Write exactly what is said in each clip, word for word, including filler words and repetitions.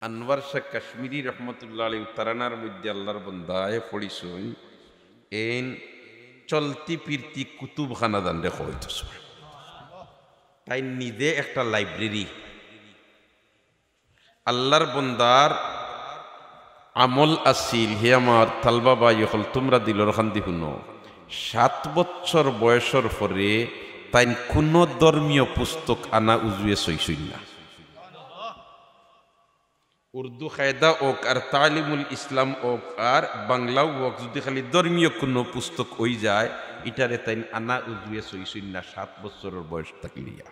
আনোয়ার শাহ কাশ্মীরি রহমতুল্লাহ আলাইহি উত্তরানার মধ্যে আল্লাহর বন্দায় পড়ছইন, এইন চলতি ফিরতি কুতুবখানা জানরে কইতো। তাইন নিজে একটা লাইব্রেরি। আল্লাহর বন্দার আমল আছিল, হে আমার তালবা ভাই অকল, তুমরা দিলর কান্দি হুনো। সাত বছর বয়সর পরে তাইন কুনু ধর্মীয় পুস্তক আনা উজুয়ে সইছইন না। উর্দু কায়দা অউক আর তালিমুল ইসলাম অউক আর বাংলাও অউক, যুদি খালি ধর্মীয় কুনু পুস্তক অইযায়, ইটারে তাইন আনা উজুয়ে সইছইন না সাত বছরর বয়স থাকি লইয়া।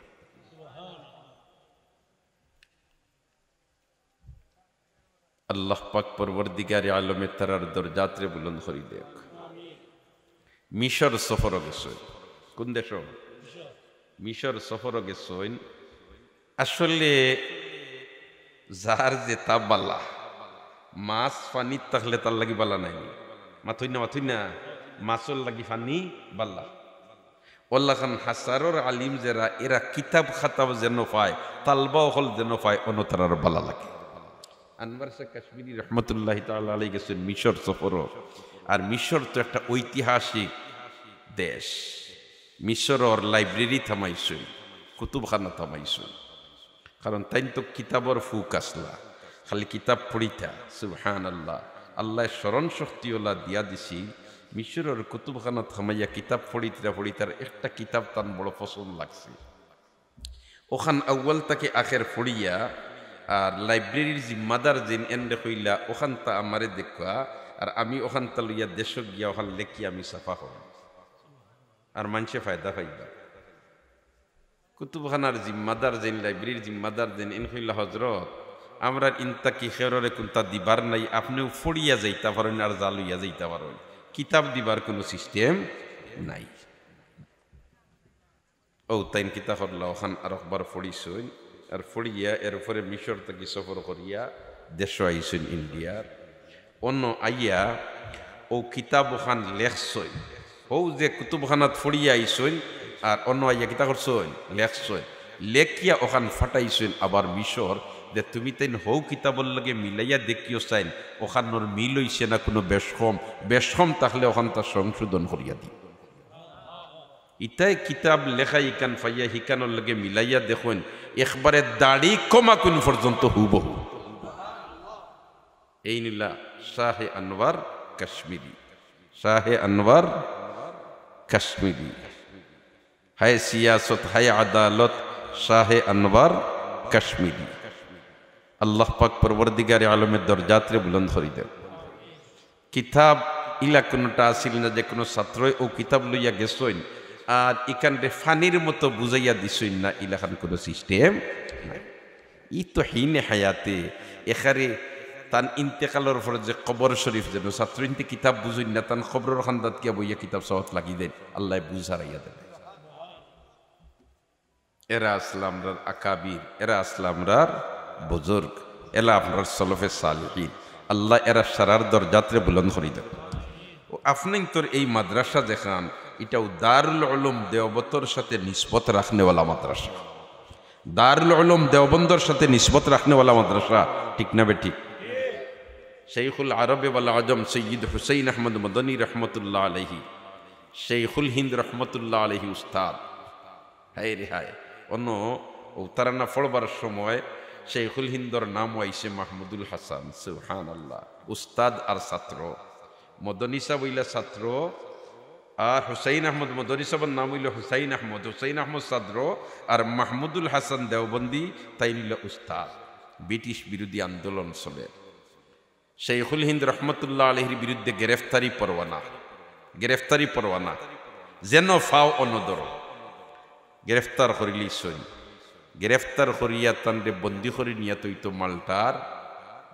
আল্লাহ পাক পরওয়ারদিগারে আলমে তারার দরজাতরে বুলন্দ করি দেউক। মিশর সফরো গেছইন। কুন দেশো? মিশর সফরো গেছইন। আসলে যার যেতা বালা, মাছ পানিত থাকলে তার লাগি বালা নায়নি। মাতইন না, মাতইন না, মাছর লাগি পানি বালা। অলাখান হাছারর আলিম যেরা, এরা কিতাব খাতাব যেন পায়, তালবা অকল যেন পায়, অনো তারার বালা লাগে। আনোয়ার শাহ কাশ্মীরি রহমতুল্লাহি তাআলা আলাইহি গেছইন মিশর সফরো। আর মিশর তো একটা ঐতিহাসিক দেশ। মিশরর লাইব্রেরি থামাইছইন, কুতুবখানা থামাইছইন। কারণ তাইন তো কিতাবর ফুক আছলা, খালি কিতাব পড়িতা। সুবহানাল্লাহ। আল্লায় স্মরণ শক্তি অলা দিয়া দিছিল। মিশরর কুতুবখানাত থামাইয়া কিতাব পড়িতরা পড়িতরা একটা কিতাব তান বড় পছন্দ লাগছিল। অখান আউয়াল থাকি আখের পড়িয়া, আর লাইব্রেরির জিম্মাদার যেইন এনরে কইলা, "অখানতা আমারে দেখউক্কা, আর আমি অখানতা লইয়া দেশো গিয়া অখান লেখি আমি ছাপা করমু, আর মানষে ফায়দা পাইবা।" কুতুবখানার জিম্মাদার যেইন, লাইব্রেরির জিম্মাদার যেইন, এইন কইলা, "হজরত, আমরার ইন থাকি কেউররে কুন্তা দিবার নাই, আপনেউ পড়িয়া যাইতা পারইন আর যা লইয়া যাইতা পারইন, কিতাব দিবার কুনু সিস্টেম নাই।" অউ তাইন কিতা করলা, অখান আরকবার পড়িছইন, আর পড়িয়া এরপরে মিশর থাকি সফর করিয়া দেশো আইছইন ইন্ডিয়ার। অনো আইয়া অউ কিতাব অখান লেখছইন, হউ যে কুতুবখানাত পড়িয়া আইছইন, আর অনো আইয়া কিতা করছইন, লেখছইন। লেখিয়া অখান ফাটাইছইন আবার মিশর, যে তুমি তাইন হউ কিতাবর লগে মিলাইয়া দেখিও চাইন, অখানর মিল অইছে না কুনু বেশকম, বেশকম থাকলে অখানতা সংশোধন করিয়া দিও। ইতায় কিতাব লেখা ইখান পাইয়া হিখানর লগে মিলাইয়া দেখইন, একবারে দাড়ি কমা কুন পর্যন্ত হুবহু। এইন অইলা শাহে আনোয়ার কাশ্মীরি, শাহে আনোয়ার কাশ্মীরি। হায় সিয়াসত, হায় আদালত, শাহে আনোয়ার কাশ্মীরি। আল্লাহ পাক পরওয়ারদিগারে আলমর দরজাতরে বুলন্দ করি দেউক। কিতাব ইলা কুনুটা আছিল না যে কুনু ছাত্রয় অউ কিতাব লইয়া গেছইন আর ইখানরে ফানির মতো বুঝাইয়া দিছইন না, ইলাখান কুনু সিস্টেম নাই। ই তো হিনে হায়াতে, এখারে তান ইন্তেকালর পরে যে কবর শরীফ যেন ছাত্র ইনতে কিতাব বুঝইন না, তান কবরর কান্দাত গিয়া বইয়া কিতাব ছাপাত লাগি দেইন, আল্লায় বুঝ হারাইয়া দেইন। এরা আছলা আমরার আকাবির, এরা আছলা আমরার বুজুর্গ, এরা আমরার সলফে সালিহিন। আল্লায় এরা সারার দরজাতরে বুলন্দ করি দেউক। অউ আফনাইন্তর এই মাদ্রাসা যেখান, ইটাউ দারুল উলুম দেওবন্দর সাথে নিসবত রাখনেওয়ালা মাদ্রাসা। দারুল উলুম দেওবন্দর সাথে নিসবত রাখনেওয়ালা মাদ্রাসা, ঠিক না বেঠিক? শেখুল আরব ওয়াল আজম সৈয়দ হুসাইন আহমদ মদনী রহমতুল্লাহ আলাইহি, শেখুল হিন্দ রহমতুল্লাহ আলাইহি উস্তাদ। হায় রে হায়, অনো অউ তারানা পড়বার সময় শেখুল হিন্দর নামও আইছে মাহমুদুল হাসান। সুবহানাল্লাহ। উস্তাদ আর ছাত্র, মদনী সাব অইলা ছাত্র, আর হুসাইন আহমদ, মদনী সাবর নাম অইলো হুসাইন আহমদ, হুসাইন আহমদ ছাত্র, আর মাহমুদুল হাসান দেওবন্দি, তাইন অইলা উস্তাদ। ব্রিটিশ বিরোধী আন্দোলন চলের। শেখুল হিন্দ রহমতুল্লাহ আলাইহির বিরুদ্ধে গ্রেফতারি পরোয়ানা, গ্রেফতারি পরোয়ানা, যেনো ফাও অনো ধরো। গ্রেফতার করিলিছইন, গ্রেফতার করিয়া তানরে বন্দি করি নিয়া থইতো মাল্টার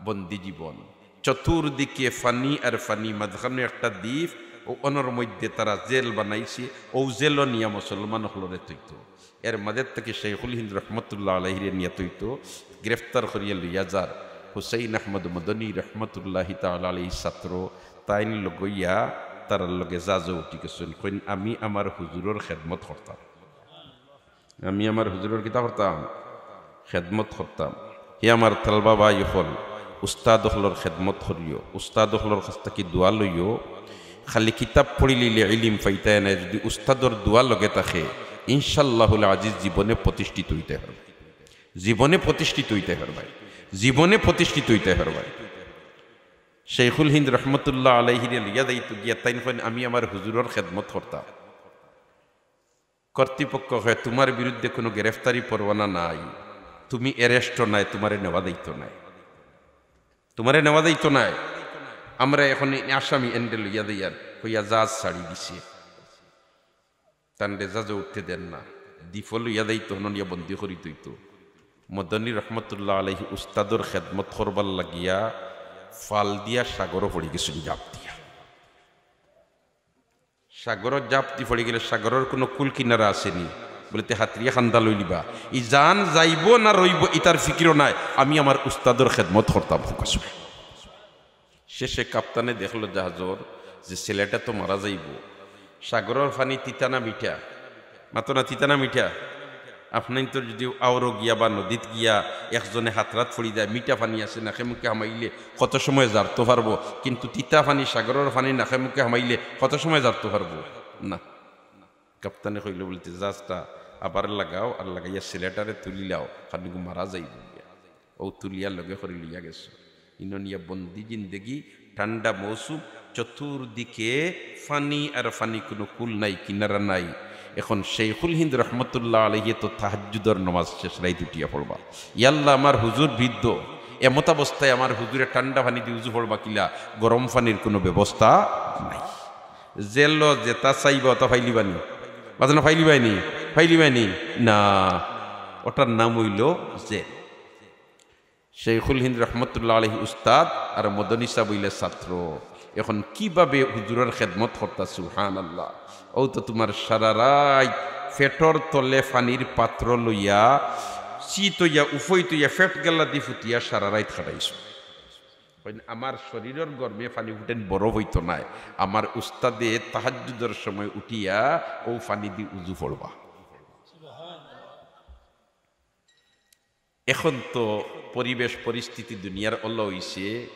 বন্দি জীবন। চতুর্দিকে ফানি আর ফানি, মাঝখানো একটা দ্বীপ, অউ অনর মধ্যে তারা জেল বানাইছে, অউ জেলো নিয়া মুসলমান অকলরে থইতো। এর মাঝে থাকি শেখুল হিন্দ রহমতুল্লাহ আলাইহিরে নিয়া থইতো, গ্রেফতার করিয়া লইয়া যার। হুসাইন আহমদ মদনী রহমতুল্লাহি তাআলা আলাইহির ছাত্র, তাইন লগইয়া তারার লগে জাহাজো উঠি গেছইন। কইন, "আমি আমার হুজুরর খেদমত করতাম, আমি আমার হুজুরর কিতা করতাম? খেদমত করতাম।" হে আমার তালবা ভাই অকল, উস্তাদ অকলর খেদমত করিও, উস্তাদ অকলর কাছ থাকি দোয়া লইও। খালি কিতাব পড়িলিলে ইলিম পাইতায় নায়, যুদি উস্তাদর দোয়া লগে থাকে, ইনশাআল্লাহুল আজিজ জীবনে প্রতিষ্ঠিত অইতায় পারবায়, জীবনে প্রতিষ্ঠিত অইতায় পারবায়, জীবনে প্রতিষ্ঠিত অইতায় পারবায়। শেখুল হিন্দ রহমতুল্লাহ আলাইহিরে লইয়া যাইতো গিয়া, তাইন কইন, "আমি আমার হুজুরর খেদমত করতাম।" কর্তৃপক্ষ কয়, "তুমার বিরুদ্ধে কুনু গ্রেফতারি পরোয়ানা নাই, তুমি অ্যারেস্টও নায়, তুমারে নেওয়া যাইতো নায়, তুমারে নেওয়া যাইতো নায়, আমরা অখন ই আসামি এনরে লইয়া যাইয়ার," কইয়া জাহাজ ছাড়ি দিছে। তানরে জাহাজো উঠতে দেন না, দ্বীপো লইয়া যাইতো, হনো নিয়া বন্দি করি থইতো। মদনী রহমতুল্লাহ আলাইহি উস্তাদর খেদমত করবার লাগিয়া ফাল দিয়া সাগরো পড়ি গেছইন ঝাঁপ দিয়া। সাগরো ঝাঁপ দি পড়ি গেলে সাগরর কুনু কুল কিনারা আছে নি? বলে, "তে হাতরিয়া কান্দা লইলিবা, ই জান যাইবো না রইবো, ইতার ফিকিরও নাই, আমি আমার উস্তাদর খেদমত করতাম।" শেষে কাপ্তানে দেখলো জাহাজর যে ছেলেটা তো মারা যাইবো। সাগরর পানি তিতা না মিঠা? মাতো না, তিতা না মিঠা? আপনাইনতর যুদি আওরো গিয়া বা নদীত গিয়া একজনে হাতরাত পড়ি যায়, মিঠা পানি আছে, নাকে মুখে হামাইলে কত সময় জারতো পারবো, কিন্তু তিতা পানি, সাগরর পানি নাকে মুখে হামাইলে কত সময় জারতো পারবো? না। কাপ্তানে কইলো, বলে, "তে জাহাজটা আবার লাগাও, আর লাগাইয়া ছেলেটারে তুলিলাও, কারণ ইগু মারা যাইবো গিয়া।" অউ তুলিয়া লগে করি লইয়া গেছে। ইনো নিয়া বন্দি জিন্দেগি, ঠান্ডা মৌসুম, চতুর্দিকে পানি আর পানি, কুনু কুল নাই, কিনারা নাই। অখন শেখুল হিন্দ রহমতুল্লাহ আলাইহি তো তাহাজ্জুদর নমাজ শেষ রাইত উঠিয়া পড়বা, "ইয়াল্লা, আমার হুজুর বৃদ্ধ, এমতাবস্থায় আমার হুজুরে ঠান্ডা পানি দি উজু পড়বা কিলা, গরম পানির কুনু ব্যবস্থা নাই।" জেলো যেতা চাইবা অতা পাইলিবানি? বাজানো পাইলিবায়নি? পাইলিবায়নি? না, অটার নাম অইলো জেল। শেখুল হিন্দ রহমতুল্লাহ আলাইহি উস্তাদ আর মদনী সাব অইলা ছাত্র। অখন কিভাবে হুজুরর খেদমত করতা, সুবহানাল্লাহ। অউ তো তুমার সারা রাইত ফেটর তলে পানির পাত্র লইয়া, চিত অইয়া, উফইত অইয়া, ফেট গাল্লা দি ফুতিয়া সারা রাইত কাটাইছো। কইন, "আমার শরীরর গরমে পানি ফুটাইন বরফ অইতো নায়, আমার উস্তাদে তাহাজ্জুদর সময় উঠিয়া অউ পানি দি উজু পড়বা।" অখন তো পরিবেশ পরিস্থিতি দুনিয়ার অলা অইছে,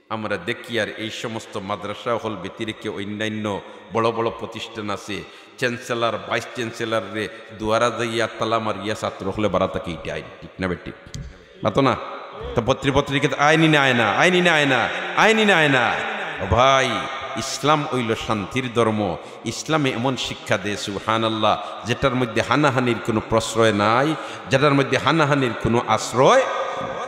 আমরা দেখিয়ার এই সমস্ত মাদ্রাসা অকল ব্যতিরেকে অইন্যান্য বড় বড় প্রতিষ্ঠান আছে, চ্যান্সেলর, ভাইস চ্যান্সেলররে দুয়ারা যাইয়া তালা মারিয়া ছাত্র অকলে বারা থাকি ইটা আইন, ঠিক না বেঠিক? মাতো না? তো পত্রি পত্রিকাত আইনি না আয় না, আইনি না আয় না, আইনি না আয় না। ও ভাই, ইসলাম অইলো শান্তির ধর্ম। ইসলামে এমন শিক্ষা দেয়, সুবহানাল্লাহ, যেটার মধ্যে হানাহানির কুনু প্রশ্রয় নাই, যেটার মধ্যে হানাহানির কুনু আশ্রয় নাই।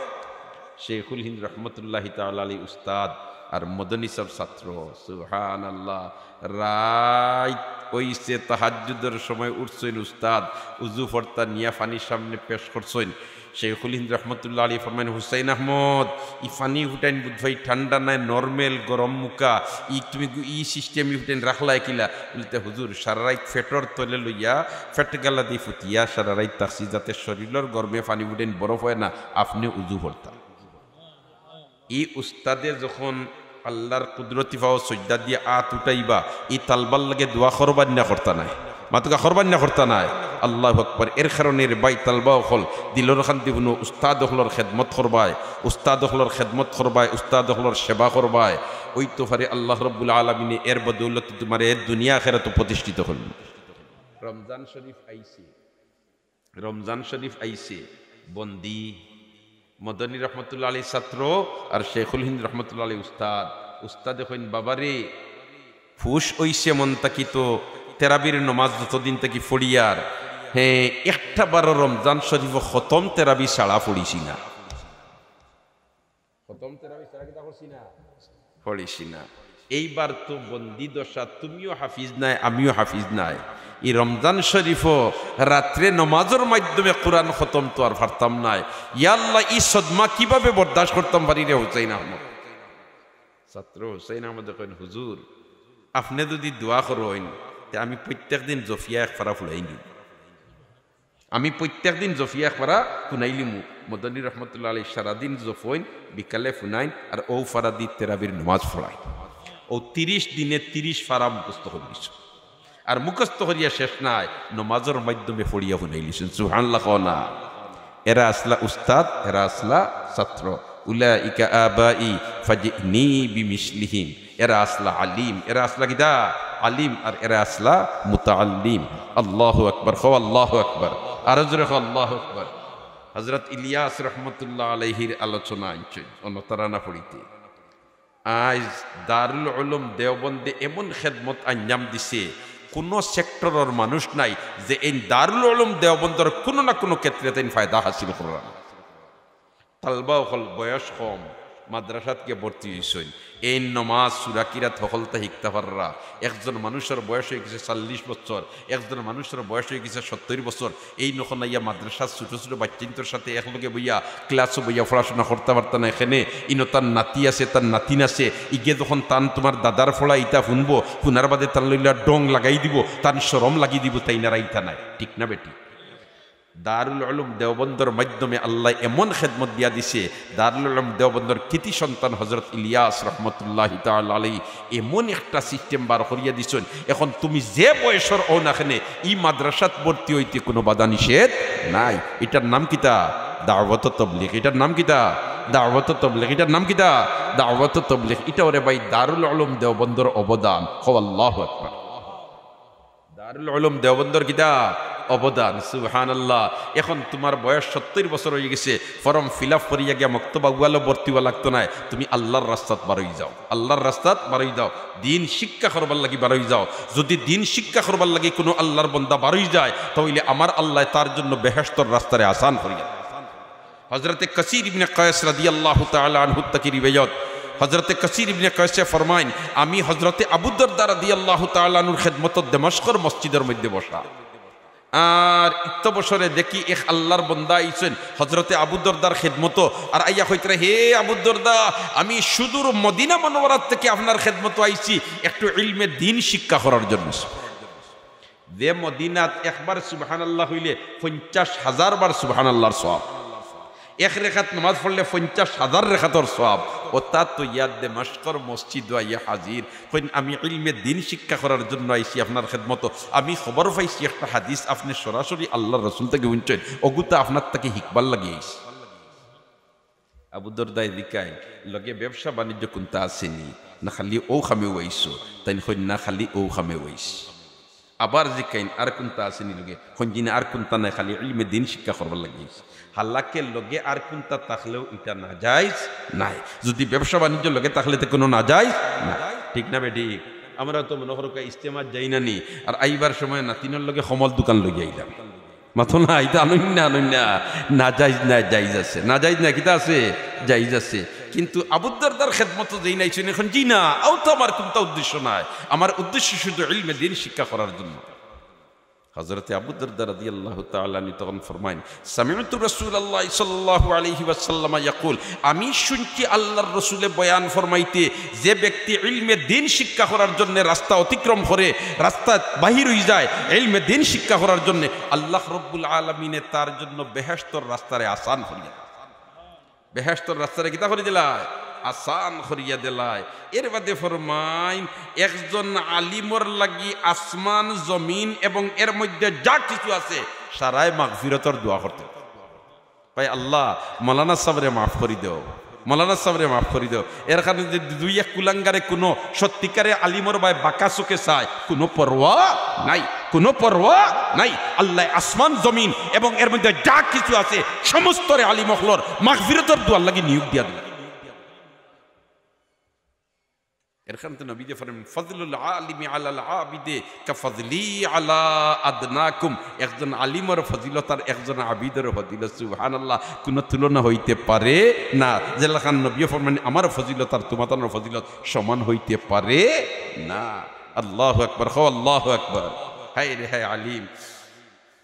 শেখুল হিন্দ রহমতুল্লাহি তাআলা আলাইহি উস্তাদ আর মদনী সাব ছাত্র, সুবহানাল্লাহ। রাইত অইছে, তাহাজ্জুদর সময় উঠছইন উস্তাদ, উজু পড়তা নিয়া পানি সামনে পেশ করছইন। শেখুল হিন্দ রহমতুল্লাহ আলাইহি ফরমাইন, "হুসাইন আহমদ, ই পানি ফুটাইন বুধ ভাই ঠান্ডা নায়, নরমাল গরম মুকা, ই তুমি গু-, ই সিস্টেম ই ফুটাইন রাখলায় কিলা?" বলতে, "হুজুর, সারা রাইত ফেটর তলে লইয়া, ফেট গাল্লা দি ফুতিয়া সারা রাইত থাকছি, যাতে শরীরর গরমে পানি ফুটাইন বরফ অয় না, আপনে উজু পড়তা।" ই উস্তাদে যখন আল্লার কুদরতি পাও সইজদা দিয়া আত উঠাইবা, ই তালবার লগে দোয়া করবায় না করতা নায়? মাতুক্কা, করবায় না করতা নায়? আল্লাহু আকবার। এর কারণে রে ভাই তালবা অকল, দিলর কান্দি হুনো, উস্তাদ অকলর খেদমত করবায়, উস্তাদ অকলর খেদমত করবায়, উস্তাদ অকলর সেবা করবায়। অইতো পারে আল্লাহ রব্বুল আলামিনে এর বদৌলতে তুমারে দুনিয়া আখেরাতো প্রতিষ্ঠিত করইন। রমজান শরীফ আইছে, রমজান শরীফ আইছে, বন্দি মদনী রহমতুল্লাহ আলাইহি ছাত্র আর শেখুল হিন্দ রহমতুল্লাহ আলাইহি উস্তাদ। উস্তাদে কইন, "বাবারে, হুশ অইছে মন থাকি তো তেরাবির নমাজ যতদিন থাকি পড়িয়ার, হে, একটা বারও রমজান শরীফো খতম তেরাবি ছাড়া পড়িছি না।" খতম তেরাবি ছাড়া কিতা করছি না? পড়িছি না। এইবার তো বন্দি দশা, তুমিও হাফিজ নায়, আমিও হাফিজ নায়। ই রমজান শরীফো রাত্রে নমাজর মাধ্যমে কোরআন খতম তো আর পারতাম নায়। ইয়া আল্লাহ, ই সদমা কিভাবে বরদাস্ত করতাম পারি রে হুসাইন আহমদ? ছাত্র হুসাইন আহমদে কইন, "হুজুর, আপনে যুদি দোয়া করইন, তে আমি প্রত্যেক দিন জফিয়া এক পারা ফুড়াই নিমু।" আমি প্রত্যেক দিন জফিয়া এক পারা ফুনাইলিমু। মদনী রহমতুল্লাহ আলাইহি সারাদিন জফইন, বিকালে ফুনাইন, আর অউ পারা দি তেরাবির নমাজ পড়াইন। অউ তিরিশ দিনে তিরিশ পারা মুখস্থ করিলিছইন। আর মুখস্থ করিয়া শেষ নায়, নমাজর মাধ্যমে পড়িয়া ফুনাইলিছইন। সুবহানাল্লাহ কও না। এরা আছলা উস্তাদ, এরা আছলা ছাত্র। উলাইকা আবাই ফাজিনি বিমিসলিহিম। এরা আছলা আলিম, এরা আছলা কিতা? আলিম, আর এরা আছলা মুতাআল্লিম। আল্লাহু আকবার, কও আল্লাহু আকবার। আরো জোরে কও আল্লাহু আকবার। হযরত ইলিয়াস রহমতুল্লাহ আলাইহির আলোচনা আনছইন, অনো তারা না পড়িতে। আইজ দারুল উলুম দেওবন্দে এমন খেদমত আঞ্জাম দিছে, কুনু সেক্টরর মানুষ নাই যে এই দারুল উলুম দেওবন্দর কুনু না কুনু ক্ষেত্রে তাইন ফায়দা হাসিল কররা। তালবা অকল বয়স কম, মাদ্রাসাত গিয়া ভর্তি অইছইন, এইন নমাজ, সুরা কিরাত হকলতা হিকতা পাররা। একজন মানুষর বয়স অইগেছে চল্লিশ বছর, একজন মানুষর বয়স অইগেছে সত্তইর বছর, এইন অখন আইয়া মাদ্রাসার ছোট ছোট বাইচ্চাইন্তর সাথে একলগে বইয়া ক্লাসো বইয়া পড়াশোনা করতা পারতা নায়। এখানে ইনো তার নাতি আছে, তার নাতিন আছে, ইগে যখন তান তুমার দাদার পড়া ইতা হুনবো, হুনার বাদে তান লইলা ঢং লাগাই দিবো, তান শরম লাগি দিবো, তাইন আর আইতা নায়। ঠিক না বেঠিক? দারুল উলুম দেওবন্দর মাধ্যমে আল্লায় এমন খেদমত দিয়া দিছে, দারুল উলুম দেওবন্দর কৃতি সন্তান হযরত ইলিয়াস রহমতুল্লাহি তাআলা আলাইহি এমন একটা সিস্টেম বার করিয়া দিছইন। এখন তুমি যে বয়সর অও না কেনে, ই মাদ্রাসাত ভর্তি অইতে কুনু বাধা নিষেধ নাই। ইটার নাম কিতা? দাওয়াত তবলিগ। ইটার নাম কিতা? দাওয়াত তবলিগ। ইটার নাম কিতা? দাওয়াত তবলিগ। ইটা ওরে ভাই দারুল উলুম দেওবন্দর অবদান। কও আল্লাহু আকবার। দারুল উলুম দেওবন্দর কিতা? অবদান। সুবহানাল্লাহ। এখন তুমার বয়স সত্তইর বছর অইগেছে, form fill up করিয়া গিয়া মক্তব আউয়ালো ভর্তি অওয়া লাগতো নায়। তুমি আল্লার রাস্তাত বারই যাও, আল্লার রাস্তাত বারই যাও, দিন শিক্ষা করবার লাগি বারই যাও। যুদি দিন শিক্ষা করবার লাগি কুনু আল্লার বন্দা বারই যায়, তা অইলে আমার আল্লায় তার জন্য বেহেশতর রাস্তারে আসান করিয়া দেয়। হযরতে কাসির ইবনে কায়েস রাদিয়াল্লাহু তাআলা আনহু থাকি রিওয়ায়াত, হযরতে কাসির ইবনে কায়েসে ফরমাইন, আমি হযরতে আবু দরদা রাদিয়াল্লাহু তাআলা আনহুর খেদমতো দেমাশকর মসজিদর মধ্যে বসা। আর ইত্যবসরে দেখি এক আল্লার বন্দা আইছইন হযরতে আবু দরদার খেদমতো, আর আইয়া কইতরা, "হে আবু দরদা, আমি সুদূর মদিনা মনোয়ারাত থাকি আপনার খেদমতো আইছি একটু ইলমে দিন শিক্ষা করার জন্য।" যে মদিনাত একবার সুবহানাল্লাহ কইলে পঞ্চাশ হাজার বার সুবহানাল্লাহর সওয়াব, এক রেকাত নামাজ পড়লে পঞ্চাশ হাজার রেকাতর সওয়াব, অতাত তো ইয়া দেমাশকর মসজিদো আইয়া হাজির। কইন, "আমি ইলমে দিন শিক্ষা করার জন্য আইছি আপনার খেদমতো। আমি খবর পাইছি একটা হাদিস আপনে সরাসরি আল্লার রসুল থাকি হুনছইন, অগুতা আপনার থাকি হিকবার লাগি আইছি।" আবু দরদায় জিকাইন, "লগে ব্যবসা বাণিজ্য কুনতা আছে নি? না খালি অউ কামেউ আইছো?" তাইন কইন, "না, খালি অউ কামেউ আইছি।" আবার জিকাইন, "আর কুনতা আছে নি লগে?" কইন, "জি না, আর কুনতা নাই, খালি ইলমে দিন শিক্ষা করবার লাগি আইছি।" হালাকে লগে আর কুনতা থাকলেও ইটা নাজাইজ নায়। যুদি ব্যবসা বাণিজ্য লগে থাকলে তে কুনু নাজাইজ নায়। ঠিক না বেঠিক? আমরা তো মনো করো ইজতেমাত যাই না নি, আর আইবার সময় নাতিনর লগে কমল দোকান লইয়া আইলাম। মাতো না, ইতা আনইন না, আনইন না, নাজাইজ নায়, জাইজ আছে। নাজাইজ নায়, কিতা আছে? জাইজ আছে। কিন্তু আবু দরদার খেদমতো যেইন আইছইন, কইন, "জি না, অউ তো আমার কুনতা উদ্দেশ্য নায়, আমার উদ্দেশ্য শুধু ইলমে দিন শিক্ষা করার জন্য।" হযরতে আবু দরদা রাদিয়াল্লাহু তাআলা আনহু তখন ফরমাইন, "সামি'তু রাসূলাল্লাহি সাল্লাল্লাহু আলাইহি ওয়াসাল্লাম ইয়াকুল, আমি শুনছি আল্লার রসুলে বয়ান ফরমাইতে, যে ব্যক্তি ইলমে দিন শিক্ষা করার জন্য রাস্তা অতিক্রম করে, রাস্তা বাহির অইযায় ইলমে দিন শিক্ষা করার জন্য, আল্লাহ রব্বুল আলামিনে তার জন্য বেহেশতর রাস্তারে আসান করিয়া দেয়।" বেহেশতর রাস্তারে কিতা করি দিলায়? আসান করিয়া দিলায়। এর বাদে ফরমাইন, একজন আলিমর লাগি আসমান, জমিন এবং এর মধ্যে যা কিছু আছে, সারায় মাগফিরতর দোয়া করতে। কয়, "আল্লাহ, মৌলানা সাবরে মাফ করি দেও, মৌলানা সাবরে মাফ করি দেও।" এর কারণে যে দুই এক কুলাঙ্গারে কুনু সত্যিকারে আলিমর বায় বাঁকা চোখে চায়, কুনু পরোয়া নাই, কুনু পরোয়া নাই। আল্লায় আসমান, জমিন এবং এর মধ্যে যা কিছু আছে, সমস্তরে আলিম অকলর মাগফিরতর দোয়ার লাগি নিয়োগ দিয়া দিলা। এর কারণে তো নবীজি ফরমাইন, "ফাজলুল আলিমি আলাল আবিদে কাফাজলি আলা আদনাকুম।" একজন আলিমর ফজিলত আর একজন আবিদর ফজিলত, সুবহানাল্লাহ, কুনু তুলনা অইতে পারে না। যেলাখান নবীয়ে ফরমাইন, "আমার ফজিলত আর তুমাতানর ফজিলত সমান অইতে পারে না।" আল্লাহু আকবার, কও আল্লাহু আকবার। হায় রে হায় আলিম।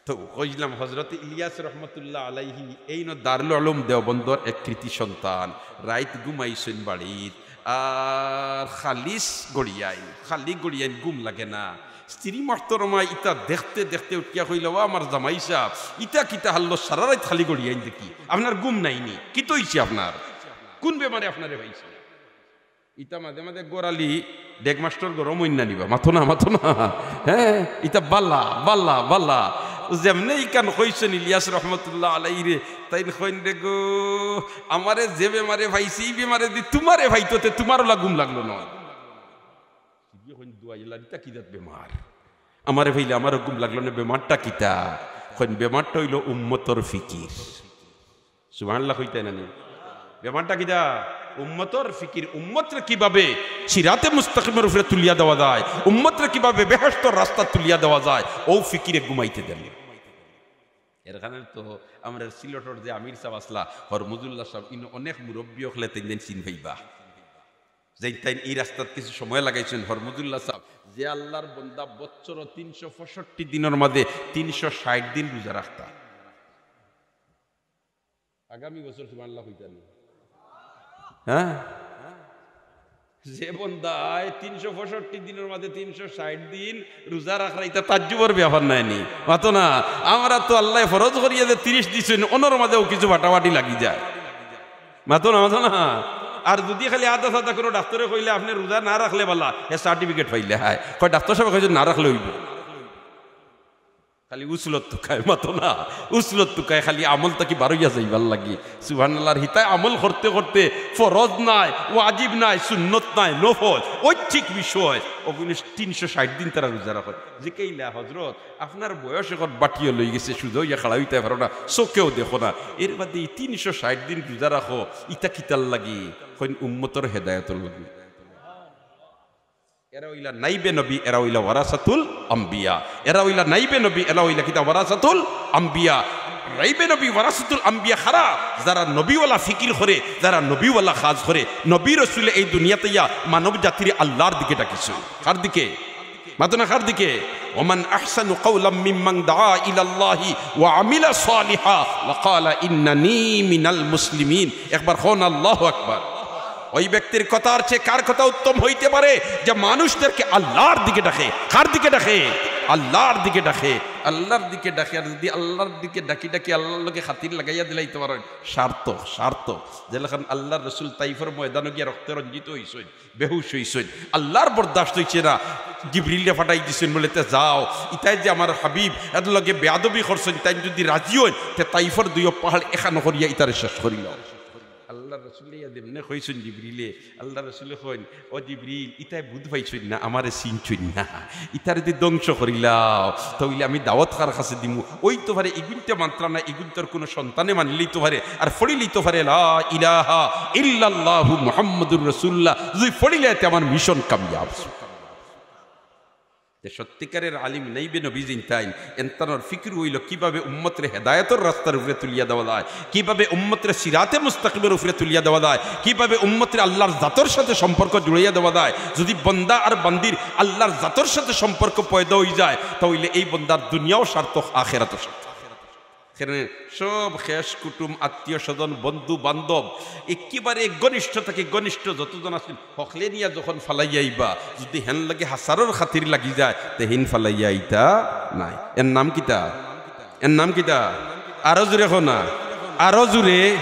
তো কইলাম, হযরতে ইলিয়াস রহমতুল্লাহ আলাইহি এইন দারুল উলুম দেওবন্দর এক কৃতি সন্তান, রাইত ঘুমাইছইন বাড়িত, আর খালি গড়িয়াইন, খালি গড়িয়াইন, ঘুম লাগে না। স্ত্রী মহতরমা ইতা দেখতে দেখতে উঠিয়া কইলা, "ও আমার জামাই সাব, ইতা কিতা হাল্লো, সারা রাইত খালি গড়িয়াইন দেখি, আপনার ঘুম নাই নি? কিতা অইছে আপনার? কুন বেমারে আপনারে পাইছে?" ইতা মাঝে মাঝে গোড়ালি ডেগমাস্টর গরম অইন না নিবা, মাতো না, মাতো না। হ্যাঁ, ইতা বালা, বালা, বালা। যেমনে ইখান কইছইন ইলিয়াস রহমতুল্লাহ আলাইহি রে, তাইন কইন রে গো, আমারে যে বেমারে পাইছে, ই বেমারে দি তুমারে পাইতো, তে তুমার অলা ঘুম লাগলো না। সিবি কইন, দুয়াইলা, ইতা কিজাত বেমার? আমারে পাইলে আমারও ঘুম লাগলো না, বেমারটা কিতা? কইন, বেমারটা অইলো উম্মতর ফিকির। সুবহানাল্লাহ কইতায় না নি? বেমারটা কিতা? উম্মতর ফিকির। উম্মতরে কিভাবে সিরাতে মুস্তাকিমর উপরে তুলিয়া দেওয়া যায়, উম্মতরে কিভাবে বেহেশতর রাস্তা তুলিয়া দেওয়া যায়, অউ ফিকিরে ঘুমাইতে দেন না। এর কারণে তো আমরার সিলেটর যে আমির সাব আছলা, হরমুজুল্লাহ সাব, ইনো অনেক মুরব্বি অকলে তাইন চিন পাইবা। যেইন তাইন ই রাস্তাত কিছু সময় লাগাইছইন, হরমুজুল্লাহ সাব, যে আল্লার বন্দা বছরো তিনশো পঁয়ষট্টি দিনর মাঝে তিনশো ষাইট দিন রুজা রাখতা। আগামী বছর সুবহানাল্লাহ কইতা নি? হ্যাঁ? যে বন্দায় তিনশো পঁয়ষট্টি দিনর মাঝে তিনশো ষাইট দিন রুজা রাখরা, ইতা তাজ্জুবর ব্যাপার নায় নি? মাতো না, আমরা তো আল্লায় ফরজ করিয়া যে তিরিশ দিছইন, অনর মাঝেও কিছু ফাটাফাটি লাগি যায়। মাতো না, মাতো না। আর যুদি খালি আধা সাদা কুনু ডাক্তরে কইলে, "আপনে রুজা না রাখলে বালা", হে সার্টিফিকেট পাইলে হায়। কয়, "ডাক্তর সাবে কইছইন না রাখলে অইবো।" খালি উসুলত তুকায়, মাতো না, উসুলত তুকায়, খালি আমল থাকি বারইয়া যাইবার লাগি। সুবহানাল্লাহর হিতায় আমল করতে করতে ফরজ নাই, ওয়াজিব নাই, সুন্নত নাই, নফল, ঐচ্ছিক বিষয়, অগুইন তিনশো ষাইট দিন তারা রুজা রাখইন। জিকাইলা, "হজরত, আপনার বয়স এখন বাটিও লই গেছে, সুজা অইয়া খাড়া অইতায় পারো না, চউখেও দেখো না, এর বাদে ই তিনশো ষাইট দিন রুজা রাখো, ইতা কিতার লাগি?" কইন, "উম্মতর হেদায়তর লাগি।" এরা অইলা নাইবে নবী, এরা অইলা ওয়ারাসাতুল আম্বিয়া। এরা অইলা নাইবে নবী, এরা অইলা কিতা? ওয়ারাসাতুল আম্বিয়া। নাইবে নবী, ওয়ারাসাতুল আম্বিয়া কারা? যারা নবীওয়ালা ফিকির করে, যারা নবীওয়ালা কাজ করে। নবী রসুলে এই দুনিয়াত আইয়া মানব জাতিরে আল্লার দিকে ডাকিছইন। কার দিকে? মাতো না, কার দিকে? "ওমান আহসানু কাওলাম মিম্মান দাআ ইলাল্লাহি ওয়া আমিলা সালিহা ওয়া ক্বালা ইন্নানি মিনাল মুসলিমিন।" একবার কউন আল্লাহু আকবার। ওই ব্যক্তির কথার চেয়ে কার কথা উত্তম হইতে পারে যে মানুষদেরকে আল্লার দিকে ডাকে? কার দিকে ডাকে? আল্লার দিকে ডাকে, আল্লার দিকে ডাকে। আর যুদি আল্লার দিকে ডাকি ডাকি আল্লার লগে খাতির লাগাইয়া দিলাইতে পারইন, সার্থক, সার্থক। যেলাখান আল্লার রসুল তাইফর ময়দানো গিয়া রক্তে রঞ্জিত অইছইন, বেহুশ অইছইন, আল্লার বরদাস্ত অইছে না, জিবরিলরে ফাটাই দিছইন, বলে, "তে যাও, ইতায় যে আমার হাবিব, এর লগে বেয়াদবি করছইন, তাইন যুদি রাজি অইন, তে তাইফর দুইও পাহাড় একখান করিয়া ইতারে শেষ করিলাও।" আল্লার রসুলে ইয়া যেমনে কইছইন জিবরিলে, আল্লার রসুলে কইন, "ও জিবরিল, ইতায় বুঝ পাইছইন না, আমারে চিনছইন না, ইতারে দি ধ্বংস করিলাও, তা অইলে আমি দাওয়াত কার কাছে দিমু?" অইতো পারে ইগুইন্তে মানতরা না, ইগুইন্তর কুনু সন্তানে মানিলিতো পারে, আর পড়িলিতো পারে, "লা ইলাহা ইল্লাল্লাহু মুহাম্মাদুর রাসূলুল্লাহ", যুদি পড়িলে তে আমার মিশন কামিয়াব। তে সত্যিকারের আলিম নাইবে নবী যেইন তাইন, এনতানর ফিকির অইলো কিভাবে উম্মতরে হেদায়েতর রাস্তার উপরে তুলিয়া দেওয়া যায়, কিভাবে উম্মতরে সিরাতে মুস্তাকিমর উপরে তুলিয়া দেওয়া যায়, কিভাবে উম্মতরে আল্লার জাতর সাথে সম্পর্ক জুড়াইয়া দেওয়া যায়। যুদি বন্দা আর বান্দির আল্লার জাতর সাথে সম্পর্ক পয়দা অইযায়, তা অইলে এই বন্দার দুনিয়াও সার্থক, আখেরাতও সার্থক। কেনে সব খেশ কুটুম, আত্মীয় স্বজন, বন্ধু বান্ধব, একেবারে ঘনিষ্ঠ থাকি ঘনিষ্ঠ যতজন আছইন, হকলে নিয়া যখন ফালাইয়া আইবা, যুদি হেন লগে হাছারর খাতির লাগি যায়, তে হিন ফালাইয়া আইতা নায়। এর নাম কিতা? এর নাম কিতা? আরো জুরে কও না, আরো জুরে।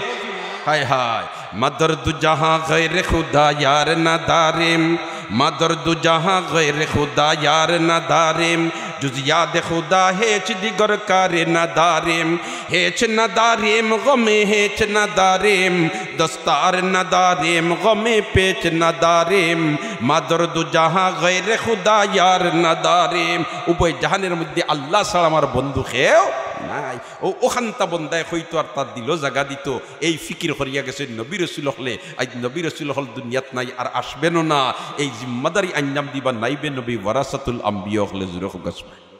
হায় হায়। مدر دو جہاں غیر خدا یار نداریم، مدر دو جہاں غیر خدا یار نداریم، جز یاد خدا هیچ دیگر کار نداریم، هیچ نداریم غم هیچ نداریم، دستار نداریم غم پیچ نداریم، مدر دو جہاں غیر خدا یار نداریم۔ উভয় জাহানের মধ্যে আল্লাহ ছাড়া আমার বন্ধু কেউ নাই। ও, অখানতা বন্দায় কইতো আর তার দিলো জাগা দিতো, এই ফিকির করিয়া গেছইন নবী রসুল অকলে। আইজ নবী রসুল অকল দুনিয়াত নাই, আর আসবেনও না। এই জিম্মাদারি আঞ্জাম দিবা নাইবে নবী ওয়ারাসাতুল আম্বিয়া অকলে। জুরে কউক্কা সুবহানাল্লাহ।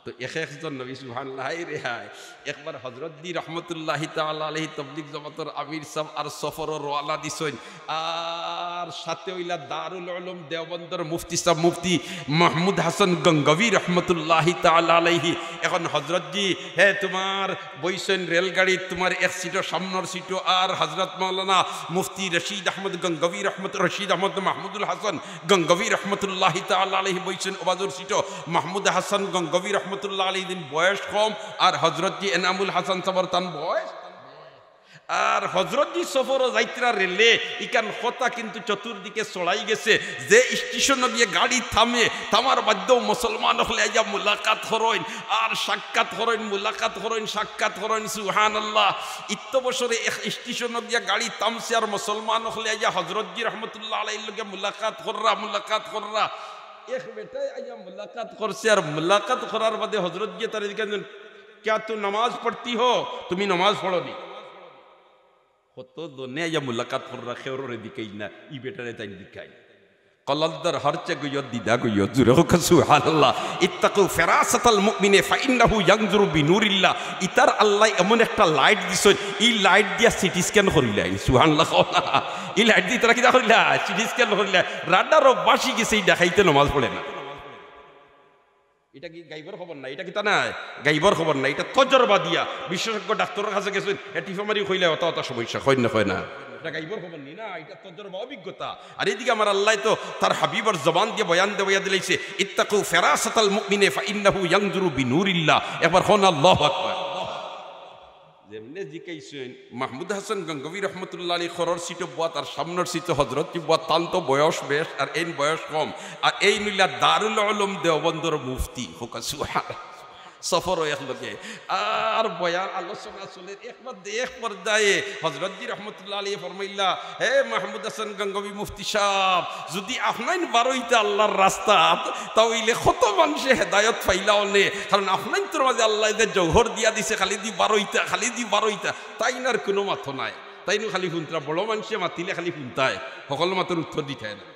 তো এক একজন নবী, সুবহানাল্লাহ, হায় রে হায়। একবার হজরতজি রহমতুল্লাহি তাআলা আলাইহি, তবলিগ জমাতর আমির সাব, আর সফরো রওয়ানা দিছইন। আর সাথে অইলা দারুল উলুম দেওবন্দর মুফতি সাব, মুফতি মাহমুদ হাসান গঙ্গবী রহমতুল্লাহি তাআলা আলাইহি। এখন হজরতজি, হে, তুমার বইছইন রেলগাড়িত, তুমার এক সিটো, সামনর সিটো, আর হজরত মাওলানা মুফতি রশিদ আহমদ গঙ্গবী রহমত, রশিদ আহমদ মাহমুদুল হাসান গঙ্গবী রহমতুল্লাহি তাআলা আলাইহি বইছইন অউ বাজুর সিটো। মাহমুদ হাসান গঙ্গবী রহমতুল্লাহ আলাইহি দিন বয়স কম, আর হজরতজি এনামুল হাসান সাবর তান বয়স আর হজরতজি সফরো যাইতরা রেলে, ইখান কথা কিন্তু চতুর্দিকে ছড়াই গেছে যে স্টেশনো গিয়া গাড়ি থামে, থামার বাদেউ মুসলমান অকলে আইয়া মুলাকাত করইন, আর সাক্ষাৎ করইন, মুলাকাত করইন, সাক্ষাৎ করইন। সুবহানাল্লাহ। ইত্ত বছরে এক স্টেশনো গিয়া গাড়ি থামছে, আর মুসলমান অকলে আইয়া হজরতজি রহমতুল্লাহ আলাইহির লগে মুলাকাত কররা, মুলাকাত কররা। এক বেটায় আইয়া মুলাকাত করছে, আর মুলাকাত করার বাদে হজরতজিয়ে তারে জিকাইন, "ক্যা তুম নমাজ পড়তি হো?" তুমি নমাজ পড়ো নি? কত জনে আইয়া মুলাকাত কররা, কেউরে জিকাইন না, ই বেটারে তাইন জিকাইন। কলদ্দর হরচে গইয়ত, দিদা গইয়ত, জুরে কউক্কা সুবহানাল্লাহ। ইত্তাকু ফিরাসাতাল মুমিনে ফাইন্নাহু ইয়ানজুরু বিনুরিল্লাহ। ইতার আল্লায় এমন একটা লাইট দিছইন, ই লাইট দিয়া সিটি স্ক্যান করিলাইন। সুবহানাল্লাহ কও না। ই লাইট দিয়া ইতারা কিতা করিলা? সিটি স্ক্যান করিলা। রাডারো বাসি গেছে, ই ডাকাইতে নমাজ পড়ে না। ইটা কি গাইবর খবর না? ইটা কিতা নায়? গাইবর খবর না। ইটা তজরবা দিয়া বিশেষজ্ঞ ডাক্তরর কাছে গেছইন, হে টিপা মারি কইলা, "অতা অতা সমস্যা", কইন না, কয় না? ইটা গাইবর খবর নি না, ইটা তজরবা, অভিজ্ঞতা। আর এদিকে আমার আল্লায় তো তার হাবিবর জবান দিয়া বয়ান দেওয়াইয়া দিলাইছে, "ইত্তাকু ফিরাসাতাল মুমিনে ফাইন্নাহু ইয়ানজুরু বিনুরিল্লাহ।" একবার কও না, "আল্লাহু আকবার।" যেমনে জিকাইছইন, মাহমুদ হাসান গঙ্গোহী রহমতুল্লাহ আলাইহি খরর সিটো বওয়াত আর সামনর সিটো হজরতজি বওয়াত, তান তো বয়স বেশ আর এইন বয়স কম, আর এইন অইলা দারুল উলুম দেওবন্দর মুফতি। কউক্কা সুবহানাল্লাহ। সফরো একলগে, আর বয়ান আলোচনা চলের, এক বাদে এক পর্যায়ে হজরতজি রহমতুল্লাহ আলাইহি ফরমাইলা, "হে মাহমুদ হাসান গঙ্গোহী মুফতি সাব, যুদি আপনাইন বারইতা আল্লার রাস্তাত, তা অইলে কত মানষে হেদায়ত পাইলা অনে, কারণ আপনাইনতর মাঝে আল্লায় যে জৌহর দিয়া দিছে, খালিদি বারইতা, খালিদি বারইতা।" তাইন আর কুনু মাতো নায়, তাইনও খালি হুনতরা, বড় মানষে মাতিলে খালি হুনতায়, হকল মাতর উত্তর দিতায় না।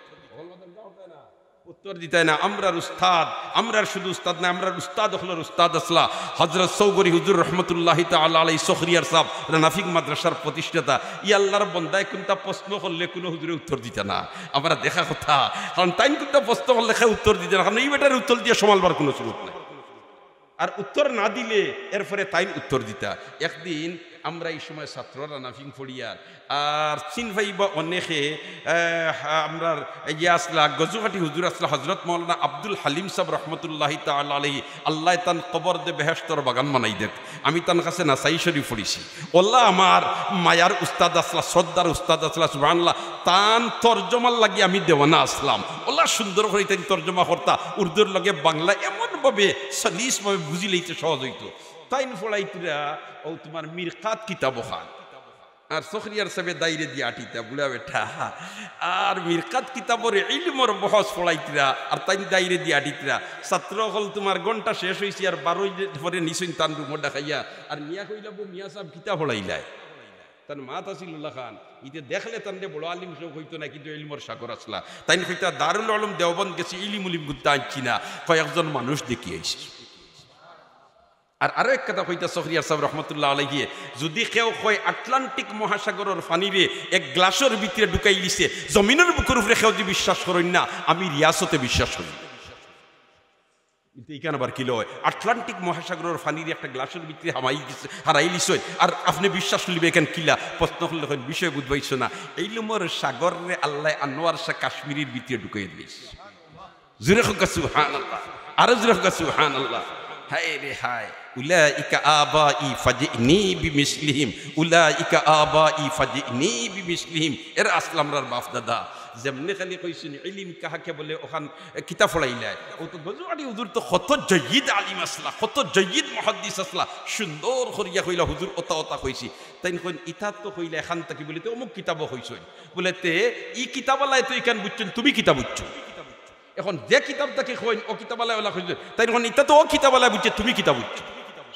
উত্তর দিতায় না। আমরার উস্তাদ, আমরার শুধু উস্তাদ নায়, আমরার উস্তাদ অকলর উস্তাদ আছলা হজরত চৌগরি হুজুর রহমতুল্লাহি তাআলা আলাইহি, সখরিয়ার সাব, রানাফিং মাদ্রাসার প্রতিষ্ঠাতা। ই আল্লার বন্দায় কুনতা প্রশ্ন করলে কুনু হুজুরে উত্তর দিতা না। আমরা দেখা কথা, কারণ তাইন কুনতা প্রশ্ন করলে কেউ উত্তর দিতা না, কারণ ই বেটারে উত্তর দিয়া সমালবার কুনু সুযোগ নাই। আর উত্তর না দিলে এরপরে তাইন উত্তর দিতা। একদিন আমরা ই সময় ছাত্ররা রানাফিং পড়িয়ার, আর চিন পাইবা অনেকে, আহ, আমরার ইয়া আছলা, গজুকাটি হুজুর আছলা, হজরত মাওলানা আব্দুল হালিম সাব রহমতুল্লাহি তাআলা আলাইহি, আল্লায় তান কবরদে বেহেশতর বাগান বানাই দেউক। আমি তান কাছে নাসাই শরীফ পড়ছি। অলা আমার মায়ার উস্তাদ আছলা, শ্রদ্ধার উস্তাদ আছলা, সুবহানাল্লাহ। তান তর্জমার লাগি আমি দেওয়ানা আছলাম। অলা সুন্দর করি তাইন তর্জমা করতা, উর্দুর লগে বাংলা এমনভাবে সলিসভাবে বুঝিলাইতে সহজ অইতো। তাইন পড়াইতরা অউ তুমার মিরকাত কিতাব অখান। আর সখরিয়ার সাবে দাইরে দিয়া আটিতা, বুড়া বেটা। আর মিরকাত কিতাবর ইলমর বহস পড়াইতরা, আর তাইন দাইরে দিয়া আটিতরা। ছাত্র অকল তুমার ঘন্টা শেষ অইছে, আর বারইর পরে নিছইন তান রুমো ডাকাইয়া, আর নিয়া কইলা, "বউ মিয়া সাব কিতা পড়াইলায়?" তান মাত আছিল অলাখান, ইতে দেখলে তানরে বড় আলিম কেউ কইতো না, কিন্তু ইলমর সাগর আছলা। তাইন কইতা, "দারুল উলুম দেওবন্দ গেছি, ইলিম উলিম গুনতা আনছি না, কয়েকজন মানুষ দেখি আইছি।" আর আরো এক কথা কইতা সখরিয়ার সাব রহমতুল্লাহ আলাইহি, যুদি কেউ কয় আটলান্টিক মহাসাগরর পানিরে এক গ্লাসর ভিতরে ঢুকাইলিছে, জমিনর বুকুর উপরে কেউ যুদি বিশ্বাস করইন না, আমি রিয়াসতে বিশ্বাস করি। কিন্তু ইখান আবার কিলা অয়? আটলান্টিক মহাসাগরর পানিরে একটা গ্লাসর ভিতরে হামাই দিছে, হারাইলিছে, আর আপনে বিশ্বাস করিবা ইখান কিলা? প্রশ্ন করলে কইন, "বিষয় বুঝবাইছো না, ইলমর সাগররে আল্লায় আনোয়ার শাহ কাশ্মীরির ভিতরে ঢুকাই দিছে।" জুরে কউক্কা সুবহানাল্লাহ, আরো জুরে কউক্কা সুবহানাল্লাহ। হায় রে হায়, "উলাইকা আবাই ফাজিনি বিমিসলিহিম, উলাইকা আবাই ফাজিনি বিমিসলিহিম।" এরা আছলা আমরার বাপ দাদা। যেমনে খালি কইছইন, "ইলিম কাহাকে বলে?" অখান এ, কিতা পড়াইলায়? অউ তো গজুকাটি হুজুর তো কত জয়্যিদ আলিম আছলা, কত জয়্যিদ মুহাদ্দিস আছলা, সুন্দর করিয়া কইলা, "হুজুর, অতা অতা কইছি।" তাইন কইন, "ইতা তো কইলা এখান থাকি?" বুলে, "তে অমুক কিতাবো কইছইন।" বুলে, "তে ই কিতাবআলায় তো ইখান বুঝছইন, তুমি কিতা বুঝছো?" এখন যে কিতাব থাকি কইন, অউ কিতাবআলায় অলা কইছইন। তাইন কইন, "ইতা তো অউ কিতাবআলায় বুঝছে, তুমি কিতা বুঝছো?"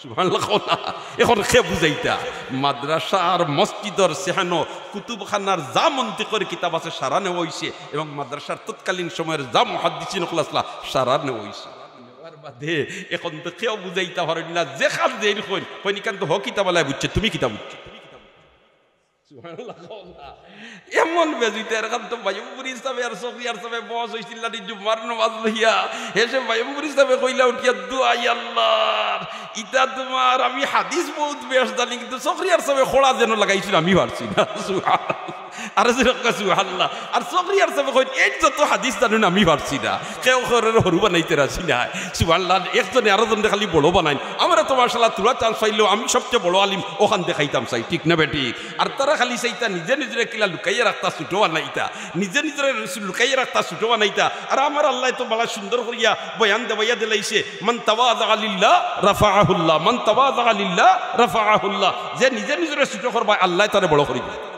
সুবহানাল্লাহ কও না। এখন কে বুঝাইতা? মাদ্রাসা আর মসজিদর সেহানো কুতুবখানার যা মন্তিকর কিতাব আছে সারা নেওয়া অইছে, এবং মাদ্রাসার তৎকালীন সময়র যা মুহাদ্দিসিন অকল আছলা সারা নেওয়া অইছে। নেওয়ার বাদে এখন তো কেউ বুঝাইতা পারইন না, যেখান যেইন কইন, কইন, "ইখান তো হউ কিতাবআলায় বুঝছে, তুমি কিতা বুঝছো?" সুবহানাল্লাহ কও না। এমন বেজুইতা, এরখান তো বায়ুমপুরি সাবে আর সখরিয়ার সাবে বহস অইছিল না নি জুম্মার নমাজ লইয়া। হেষে বায়ুমপুরি সাবে কইলা উঠিয়া, "দোয়াই আল্লার, ইতা তুমার আমি হাদিস বউত বেশ জানি, কিন্তু সখরিয়ার সাবে খড়া যেন লাগাইছইন আমি পারছি না।" সুবহানাল্লাহ। আরো জোরে কউক্কা সুবহানাল্লাহ। আর চকরিয়ার সাবে কইন, "এইন যত হাদিস জানইন আমি পারছি না।" কেউ কেউরে হুরু বানাইতে রাজি নায়। সুবহানাল্লাহ। একজনে আরো জনরে খালি বড় বানাইন। আমরা তো মাশাআল্লাহ থুড়া chance পাইলেও আমি সবচেয়ে বড় আলিম, অখান দেখাইতাম চাই, ঠিক না বেঠিক? আর তারা খালি চাইতা নিজে নিজরে কিলা লুকাইয়া রাখতা, ছোট বানাইতা, নিজে নিজরে লুকাইয়া রাখতা, ছোট বানাইতা। আর আমার আল্লায় তো বালা সুন্দর করিয়া বয়ান দেওয়াইয়া দিলাইছে, "মান তাওয়াযা লিল্লাহ রাফাআহুল্লাহ, মান তাওয়াযা লিল্লাহ রাফাআহুল্লাহ।" যে নিজে নিজরে ছোট করবায়, আল্লায় তারে বড় করি দিবা।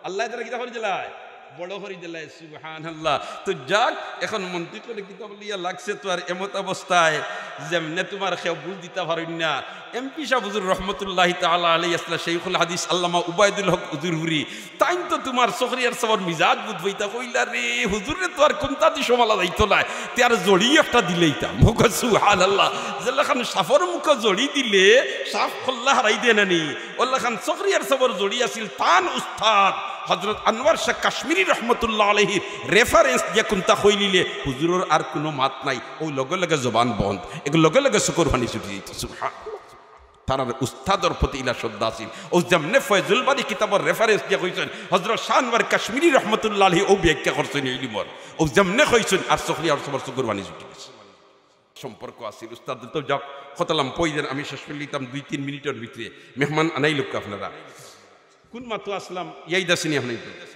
আল্লায় তারে কিতা করি দিলায়? বড় করি দিলায়। সুবহানাল্লাহ। তো যাক, এখন মন্ত্রী করে কিতাব লইয়া লাগছে তো আর এমত অবস্থায়, যেমনে তুমার কেউ বুঝ দিতা পারইন না। এমপি সাব হুজুর রহমতুল্লাহি তাআলা আলাইহি আছলা শাইখুল হাদিস আল্লামা উবায়দুল হক হুজুর হুরি, তাইন তো তুমার চকরিয়ার সাবর মিজাজ বুঝ পাইতা। কইলা, "রে হুজুররে তো আর কুন্তা দি সামালা যাইতো নায়, তে আর জড়ি একটা দিলাইতাম।" কউক্কা সুবহানাল্লাহ। যেলাখান সাপর মুখো জড়ি দিলে সাপ খল্লা হারাই দেয় না নি, অলাখান চকরিয়ার সাবর জড়ি আছিল তান উস্তাদ হযরত আনোয়ার শাহ কাশ্মীরি রহমতুল্লাহ আলাইহির reference দিয়া কুন্তা কইলিলে হুজুরর আর কুনু মাত নাই, অউ লগে লগে জবান বন্ধ, এক লগে লগে চকুর পানি ছুটি যাইতো। সুবহানাল্লাহ। তারার উস্তাদর প্রতি ইলা শ্রদ্ধা আছিল। অউ যেমনে ফয়জুল বারী কিতাবর reference দিয়া কইছইন, হযরত শাহ আনোয়ার কাশ্মীরি রহমতুল্লাহ আলাইহি অউ ব্যাখ্যা করছইন এই ইলিমর। অউ যেমনে কইছইন আর চকরিয়ার সাবর চকুর পানি ছুটি গেছে। সম্পর্ক আছিল। উস্তাদ তো যাক, কথা লম্বা অই যার, আমি শেষ করি দিতাম দুই তিন মিনিটর ভিতরে। মেহমান আনাইলাউক্কা আপনারা। কুন মাতো আছলাম, ইয়াদ আছে নি আপনাইনতর?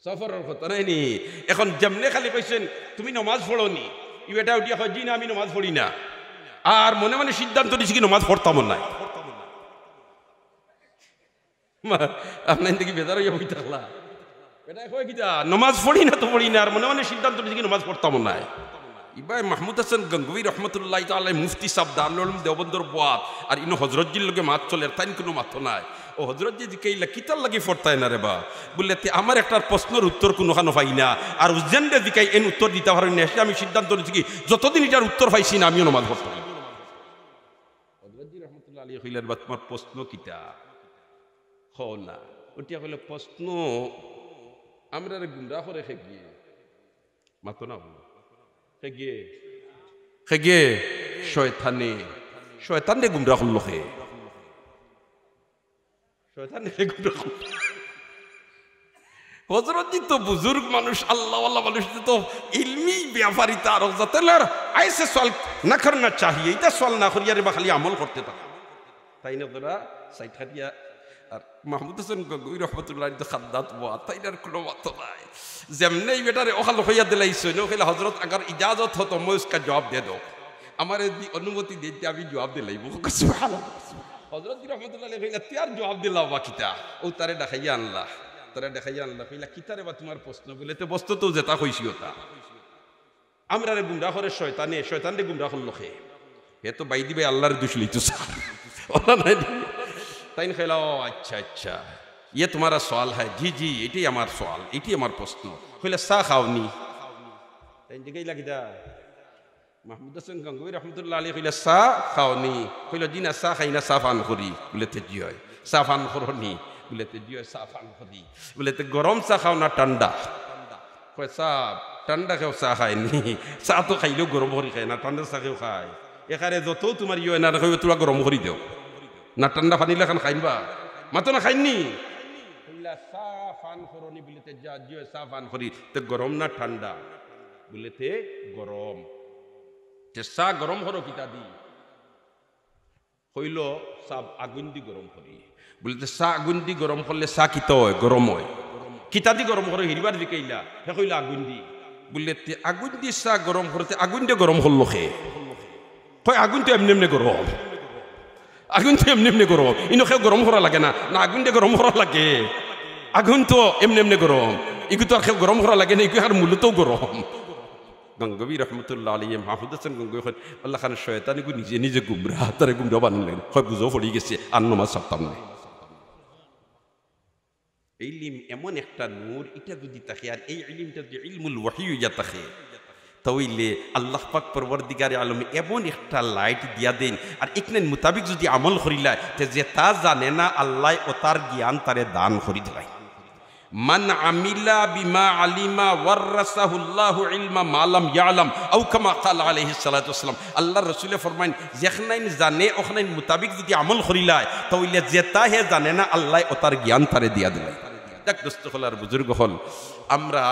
সফরর কথা নায় নি? এখন যেমনে খালি কইছইন, "তুমি নমাজ পড়ো নি?" ই বেটা উঠিয়া কয়, "জি না, আমি নমাজ পড়ি না।" আর মনে মনে সিদ্ধান্ত নিছি কি নমাজ পড়তামও নায়। মা, আপনাইন দেখি বেজার অইয়া বই থাকলা। বেটায় কয় কিতা, "নমাজ পড়ি না তো পড়ি না, আর মনে মনে সিদ্ধান্ত নিছি কি নমাজ পড়তামও নায়।" ইবায় মাহমুদ হাসান গঙ্গোহী রহমতুল্লাহি তাআলা আলাইহি, মুফতি সাব দারুল উলুম দেওবন্দর বয়াত, আর ইনো হজরতজির লগে মাত চলের, তাইন কুনু মাতো নায়। অউ হজরতজিয়ে জিকাইলা, "কিতার লাগি পড়তায় না রে বা?" বুলে, "তে আমার একটার প্রশ্নর উত্তর কুনুখানো পাই না, আর যেনরে জিকাই এন উত্তর দিতা পারইন না, এতে আমি সিদ্ধান্ত নিছি কি যতদিন ইটার উত্তর পাইছি না আমিও নমাজ পড়তাম না।" হজরতজি রহমতুল্লাহ আলাইহি কইলা, "বা তুমার প্রশ্ন কিতা?" কও না। উঠিয়া কইলা, "প্রশ্ন, আমরারে গুমরা করে কেগিয়ে।" মাতো না বলো। কেগিয়ে? কেগিয়ে? শয়তানে। শয়তানরে গুমরা করলো কে? শয়তানরে গুমরা করলো। হজরতজি তো বুজুর্গ মানুষ, আল্লাহওয়ালা মানুষ, তো ইলমি ব্যাপারী, তার যাতে আর আইসে সওয়াল না করনা চাহিয়ে, ইতা সওয়াল না করিয়া রে বা খালি আমল করতে থাকো। তাইন অকলরে সাইড কাটিয়া, আর মাহমুদ হাসান গঙ্গোহী রহমতুল্লাহ আলাইহি তো খান্দাত বওয়া, তাইন আর কুনু মাতো নাই। যেমনে ই বেটারে অখান কইয়া দিলাইছইন, অউ কইলা, "হজরত, আগার ইজাজত হো তো মে উসকা জওয়াব দে দো।" আমারে যুদি অনুমতি দেইন তে আমি জওয়াব দিলাইমু। সুবহানাল্লাহ। হজরতজি রহমতুল্লাহ আলাইহি কইলা, "তে আর জওয়াব দিলাও বা কিতা?" অউ তারে ডাকাইয়া আনলা, তারে ডাকাইয়া আনলা, কইলা, "কিতা রে বা তুমার প্রশ্ন?" বুলে, "তে বস্তুত যেতা কইছি অতা।" আমরারে গুমরা করে শয়তানে, শয়তানরে গুমরা করলো কে? হে তো বাইদি বাই আল্লাহর দুষ লইতো চায়। অলা নায় নি? তাইন কইলা, "ও আচ্ছা, আচ্ছা, ইয়ে তুমারা সওয়াল হ্যায়?" "জি, জি, ইটাউ আমার সওয়াল, ইটাউ আমার প্রশ্ন।" কইলা, "চা খাও নি?" তাইন জিকাইলা কিতা? মাহমুদ হাসান গঙ্গোহী রহমতুল্লাহ আলাইহি কইলা, "চা খাও নি?" কইলা, "জি না, চা খাই না, চা পান করি।" বুলে, "তে জি অয়।" "চা পান করো নি?" বুলে, "তে জি অয়, চা পান করি।" বুলে, "তে গরম চা খাও না ঠান্ডা?" কয়, "চা, ঠান্ডা কেউ চা খায় নি, চা তো খাইলেও গরম করি খায় না, ঠান্ডা চা কেউ খায়? এখানে যত তুমার ইয়ে অয় না, কইবো তুমরা গরম করি দেও, না ঠান্ডা পানি লাখান খাইন বা, মাতো না খাইন নি?" কইলা, "চা পান করো নি?" বুলে, "তে যা, জি অয়, চা পান করি।" "তে গরম না ঠান্ডা?" বুলে, "তে গরম।" "তে চা গরম করো কিতা দি?" কইলো, "চা আগুইন দি গরম করি।" বুলে, "তে চা আগুইন দি গরম করলে চা কিতা অয়? গরম অয়।" "কিতা দি গরম করো?" হিরিবার জিকাইলা, হে কইলো, "আগুইন দি।" বুলে, "তে আগুইন দি চা গরম করো, তে আগুইনরে গরম করলো কে?" কয়, "আগুইন তো এমনে এমনে গরম, আগুইন তো এমনে এমনে গরম, ইনো কেউ গরম করা লাগে না, না আগুইনরে গরম করা লাগে? আগুইন তো এমনে এমনে গরম, ইগু তো আর কেউ গরম করা লাগে না, ইগু আর মূলতউ গরম।" গঙ্গোহী রহমতুল্লাহ আলাইহি, মাহমুদ হাসান গঙ্গোহী কইন, "আল্লাহ খান শয়তান ইগু নিজে নিজে গুমরা, তারে গুমরা বানাইন লাগে।" কয়, "বুঝো, পড়ি গেছে, আর নমাজ ছাড়তাম না।" ইলিম এমন একটা নূর, ইটা যুদি থাকে, আর এই ইলিমটা যুদি ইলমুল ওহী অইয়া থাকে, তা অইলে আল্লাহ পাক পরওয়ারদিগারে আলমে এমন একটা light দিয়া দেইন, আর ইখানর মুতাবিক যুদি আমল করিলায়, তে যেতা জানে না আল্লায় অতার জ্ঞান তারে দান করি দিলাইন। মান আমিলা বিমা আলিমা ওয়াররাসাহুল্লাহু ইলমা মা লাম ইয়ালাম, আও কামা ক্বালা আলাইহিস সালাতু ওয়াস সালাম। আল্লাহর রসুলে ফরমাইন, যেখানাইন জানে অখানাইন মুতাবিক যুদি আমল করিলায়, তা অইলে যেতা হে জানে না, আল্লায় অতার জ্ঞান তারে দিয়া দিলাইন। দেখ দোস্ত অকল আর বুজুর্গ অকল, আমরা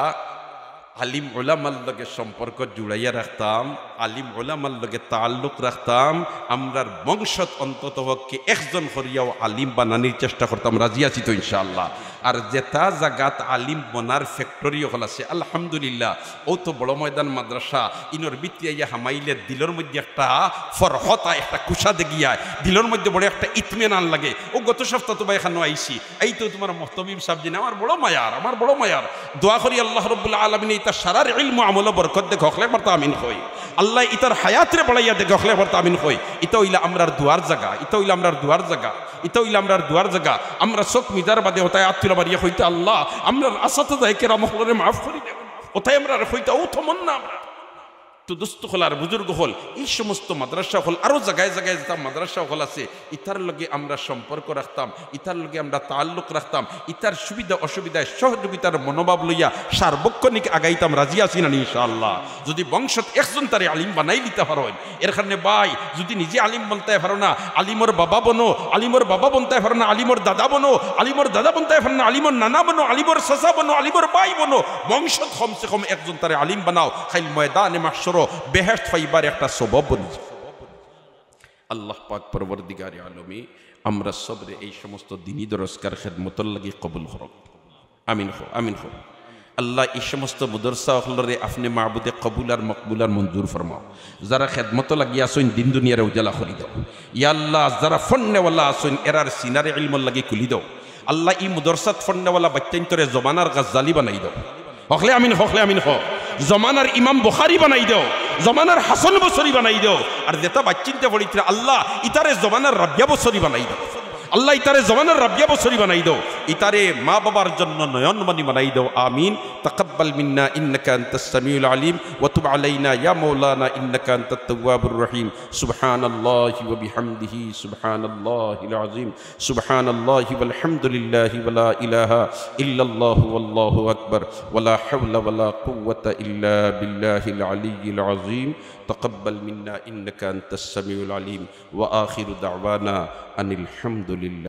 আলিম উলামার লগে সম্পর্ক জুড়াইয়া রাখতাম, আলিম উলামার লগে তাল্লুক রাখতাম, আমরার বংশত অন্তত পক্ষে একজন করিয়াও আলিম বানানির চেষ্টা করতাম, রাজি আছি তো ইনশাআল্লাহ। আর যেটা জাগাত আলিম বনার ফ্যাক্টরি অকল আছে, আলহামদুলিল্লাহ, অউ তো বড় ময়দান মাদ্রাসা, ইনোর ভিতরে আইয়া হামাইলে দিলর মধ্যে একটা ফরহত আয়, একটা কুশাদগি আয়, দিলর মধ্যে বড় একটা ইতমিনান লাগে। অউ গত সপ্তাহ তো ভাই এখানো আইছি, এই তো তুমার মুহতামিম সাব জিন, আমার বড় মায়ার, আমার বড় মায়ার। দোয়া করি আল্লাহ রাব্বুল আলামিন ইতার সারার ইলম আমলো বরকত দেখ, হকলে একবার তো আমিন কই। আল্লাহ ইতার হায়াতরে বাড়াইয়া দেখ, হকলে একবার তো আমিন কই। ইতা অইলা আমরার দোয়ার জাগা, ইতা অইলা আমরার দোয়ার জাগা, ইতা অইলা আমরার দোয়ার জাগা। আমরা চউখ মিজার বাদে অতায় আত তুলা মারিয়া কইতা, আল্লাহ, আমরার আসাতিজায়ে কেরাম অকলরে মাফ করি দেও। অতায় আমরারে কইতা, অউ তমন্না আমরার। তো দোস্ত অকল আর বুজুর্গ অকল, এই সমস্ত মাদ্রাসা অকল, আরো জাগায় জাগায় যেতা মাদ্রাসা অকল আছে, ইতার লগে আমরা সম্পর্ক রাখতাম, ইতার লগে আমরা তাল্লুক রাখতাম, ইতার সুবিধা অসুবিধায় সহযোগিতার মনোভাব লইয়া সার্বক্ষণিক আগাইতাম, রাজি আছি না নি ইনশাআল্লাহ? যদি বংশত একজন তারে আলিম বানাইলিতা পারইন, এর কারণে ভাই, যদি নিজে আলিম বনতায় পারো না, আলিমর বাবা বনো, আলিমর বাবা বনতায় পারো না, আলিমর দাদা বনো, আলিমর দাদা বনতায় পারো না, আলিমর নানা বনো, আলিমর চাচা বনো, আলিমর ভাই বনো, বংশত কমসে কম একজন তারে আলিম বানাও, কাইল ময়দানে মাহশরো বেহেশত পাইবার একটা সবব বনি যাও। আল্লাহ পাক পরওয়ারদিগারে আলমে আমরা সবরে এই সমস্ত দিনী দরসগার খেদমতর লাগি কবুল করউক। আমিন কও, আমিন কও। আল্লাহ, এই সমস্ত মাদ্রাসা অকলরে আপনে মাবুদে কবুল আর মকবুল আর মঞ্জুর ফরমাও। যারা খেদমতো লাগি আছইন, দিন দুনিয়ারে উজালা করি দেও। ইয়া আল্লাহ, যারা ফন্নেওয়ালা আছইন, এরার সিনারে ইলমর লাগি খুলি দেও। আল্লাহ, ই মাদ্রাসাত ফন্নেওয়ালা বাইচ্চাইন্তরে জমানার গাজ্জালি বানাই দেও। হকলে আমিন, হকলে আমিন কও। জমানার ইমাম বুখারী বানাই দেও, জমানার হাসান বসরি বানাই দেও। আর যেতা বাইচ্চাইন্তে পড়িতরা, আল্লাহ, ইতারে জমানার রাবিয়া বসরি বানাই দেও। আল্লাহ, ইতারে জমানার রাবিয়া বসরি বানাই দেও। ইতারে মা বাবার জন্য নয়নমণি বানাই দেও। আমিন। تقبل منا إنك أنت السميع العليم وتب علينا يا مولانا إنك أنت التواب الرحيم. سبحان الله وبحمده، سبحان الله العظيم، سبحان الله والحمد لله ولا إله إلا الله والله أكبر، ولا حول ولا قوة إلا بالله العلي العظيم. تقبل منا إنك أنت السميع العليم. وآخر دعوانا أن الحمد لله.